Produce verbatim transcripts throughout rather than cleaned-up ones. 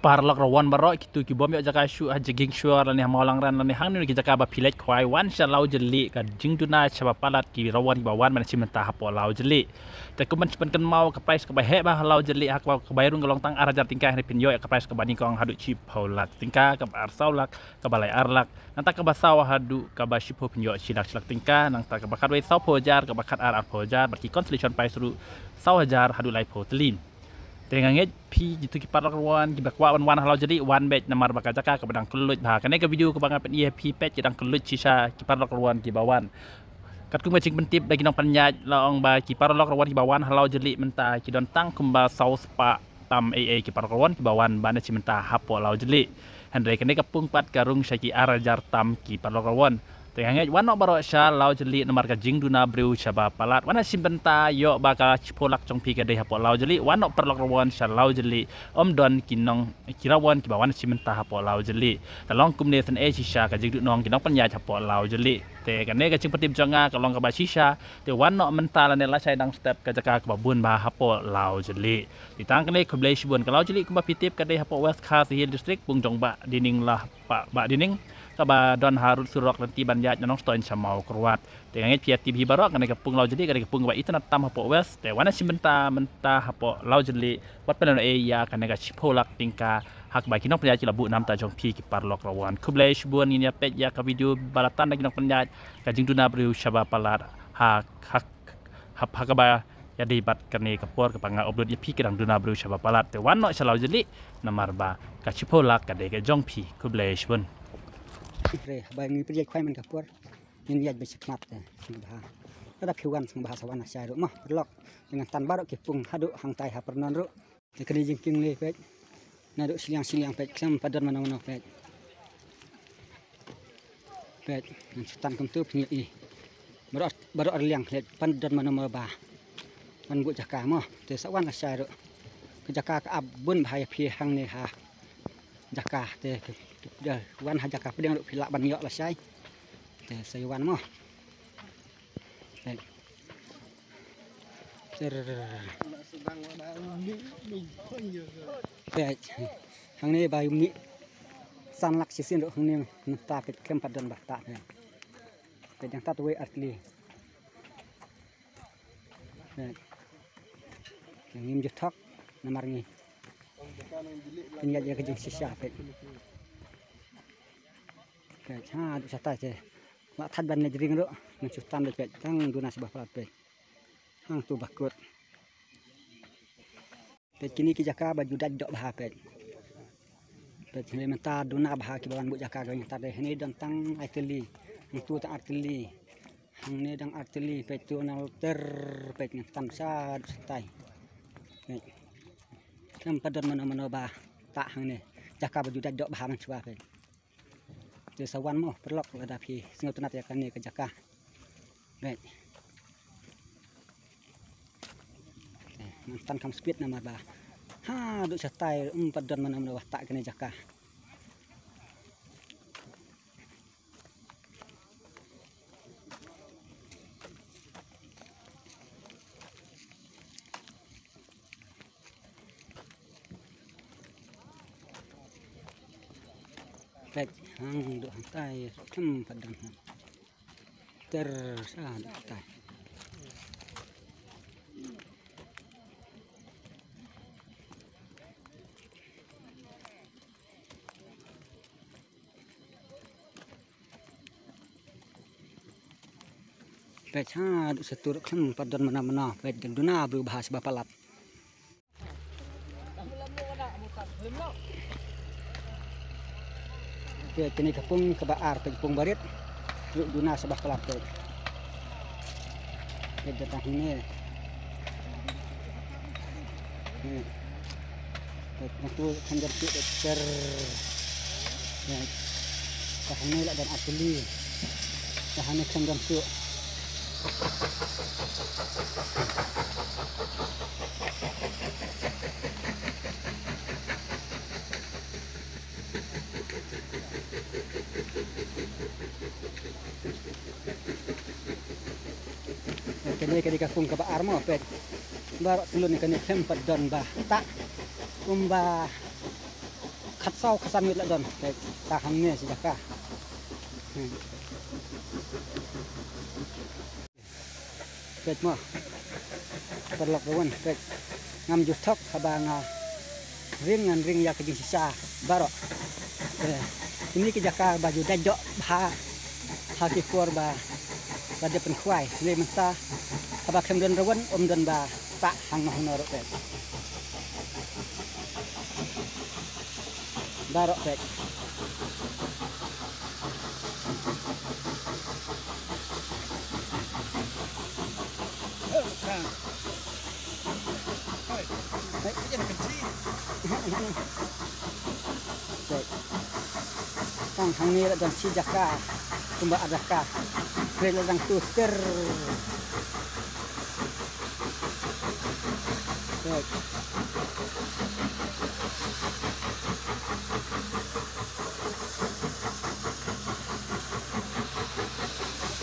Paralok rawon baroh, kito ki bym ïoh jaka shuh ha Jingkieng Shwor lane ha Mawlangran lane hangne ki jaka ba phi leit khwai, wan sha Lawjylli, ka jingduna shaba palat ki rawon kiba wan ban shim bynta hapoh Lawjylli. Te kum ban shu pynkynmaw, ka prize kaba heh bha ha Lawjylli, ha kaba, kaba rung ka long tang ar hajar tyngka, hynrei phin ïoh ïa ka prize kaba nyngkong haduh shiphew lak tyngka, kaba ar saw lak, kaba lai ar lak, nangta kaba saw haduh kaba shiphew phin ïoh shi lak, shi lak tyngka, nangta kaba khatwei sawphew hajar, kaba khatar arphew hajar, bad ki consolation prize ruh saw hajar haduh laiphew tylli. Te nga ngeit phi kito ki paralok rawon kiba kwah ban wan ha Lawjylli, wan beit namar ba ka jaka kaba dang kylluid bha. Kane ka video kaba nga pyni ïa phi peit ka dang kylluid shisha, ki paralok rawon kiba wan. Katkum ka jingpyntip da ki nongpynïaid la ong ba ki paralok rawon kiba wan ha Lawjylli mynta ki don tang kumba saw spah tam ei ei ki paralok rawon kiba wan ban shim bynta hapoh Lawjylli. Hynrei kane ka pung pat ka rung sha ki ar hajar tam ki paralok rawon. Te nga ngeit wan noh baroh sha Lawjylli namar ka jingduna briew shaba palat. Wan shim bynta, ïoh ba ka shiphew lak jong phi ka dei hapoh Lawjylli. Wan noh paralok rawon sha Lawjylli. Ym don ki nong, ki rawon kiba wan shim bynta hapoh Lawjylli. Te long kumne shen ei shisha ka jingduhnong ki nongpynïaid hapoh Lawjylli. Te kane ka jingpyntip jong nga ka long kaba shisha. Te wan noh mynta lane lashai dang step ka jaka kaba bun bha hapoh Lawjylli. Te tang kane, khublei shibun. Ka Lawjylli kumba phi tip ka dei hapoh West Khasi Hills District, pung jong Bah Dining la Bah, Bah Dining, kaba don harud surok lynti ban ïaid na Nongstoiñ sha Mawkyrwat. Te nga ngeit phi ïa tip hi baroh, kane ka pung Lawjylli ka dei ka pung kaba itynnad tam hapoh West. Te wan shim bynta mynta hapoh Lawjylli, wat pynlehnohei ïa kane ka shiphew lak tyngka ha kaba ki nongpynïaid ki la buh namta jong phi ki paralok rawon. Khublei shibun, ngin ïa peit ïa ka video ba la tan da ki nongpynïaid, ka jingduna briew shaba palat ha, ha, ha, ha kaba ïadei bad kane ka por kaba nga upload ïa phi, ka dang duna briew shaba palat. Te wan noh sha Lawjylli namar ba ka shiphew lak ka dei ka jong phi. Khublei shibun. Re, haba ngi pyrjai khwai man ka por, ngin ïaid beit shakhmat te, sngewbha. Lada phi wan sngewbha sa wan lashai ruh mo, paralok. Te ngan tan baroh ki pung haduh hangtai ha Pyrnon ruh. Te kane jingkieng lei peit. Naduh shiliang shiliang peit, khlem pat don mano mano peit. Peit, ngan shu tan kumtu phin ïohi. Baroh, baroh arliang khlem pat don mano mano ba wan buh jaka mo. Te sa wan lashai ruh. Ka jaka ka ap bun bha ïa phi hangne ha jaka te, te, te, wan ha jaka pdeng ruh phi lah ban ïoh lashai. Te sa ïa wan mo. Peit. Ter. Peit. Hangne ba ym mih san lak shisien ruh hangne mynta peit khlem pat don ba tah peit. Peit, dang tah wei artylli. Peit. Ngim ju thok namar ngi pynïaid ïa ka jingshisha peit. Peit, haduh shatai te. Lah thait ban leit ring ruh, ngan shu tan beit peit, tang duna shaba palat peit. Hangtu ba kut. Peit kine ki jaka ba ju dait doh bha peit. Peit, hynrei mynta duna bha kiba wan buh jaka ka ngi tat dei, hynrei don tang lai tylli. Hangtu tang ar tylli. Hangne dang ar tylli, peit tu na ter, peit ngan tan shaduh shatai. Peit. Khlem pat don mano mano ba tah hangne. Jaka ba ju dait doh bha mynshuwa peit. Te sa wan mo, paralok, lada phi sngewtynnad ïa kane ka jaka. Peit. Te ngan tan kham speed namar ba haduh shatai ym pat don mano mano ba tah kane jaka. Peit, hangduh hangtai khlem pat don. Ter sa duh hangtai. Peit, haduh shatur khlem pat don mano mano. Peit, dang duna briew bha shaba palat. Peit, kane ka pung kaba ar, peit, pung barit. Ruh duna shaba palat, peit. Peit, da tang hangne. Peit. Peit, nangtu khlem don shuh, peit, ter. Peit. Ka hangne la don ar tylli. Ka hangne khlem don shuh. Kane ka dei ka pung kaba ar mo, peit. Baroh tylli kane khlem pat don ba tah. Kumba Khatsaw khatsan ngut la don. Peit, tang hangne shi jaka. Hmm. Peit mo. Paralok ba wan, peit. Ngam ju thok haba nga ring, ngan ring ïa ka jingshisha baroh. Eh, kine ki jaka ba ju dait doh bha ha ki por ba la dep pynkhwai. Hynrei mynta haba khlem don rawan, ym don ba pah hangno hangno ruh, peit. Baroh, peit. Peit. Tang hangne la don shi jaka, kumba ar jaka. Peit, la dang tu ter. Peit.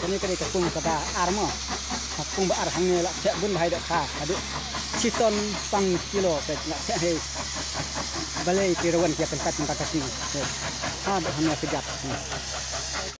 Kane ka dei ka kung kaba ar mo. Ka kung ba ar hangne la theh bun bha ïa dohkha haduh shi ton san kilo, peit, la theh hi. Balei ki rawan ki ïa pyntat mynta ka sngi. Peit. Ha, ba hangne ka jat. Hmm.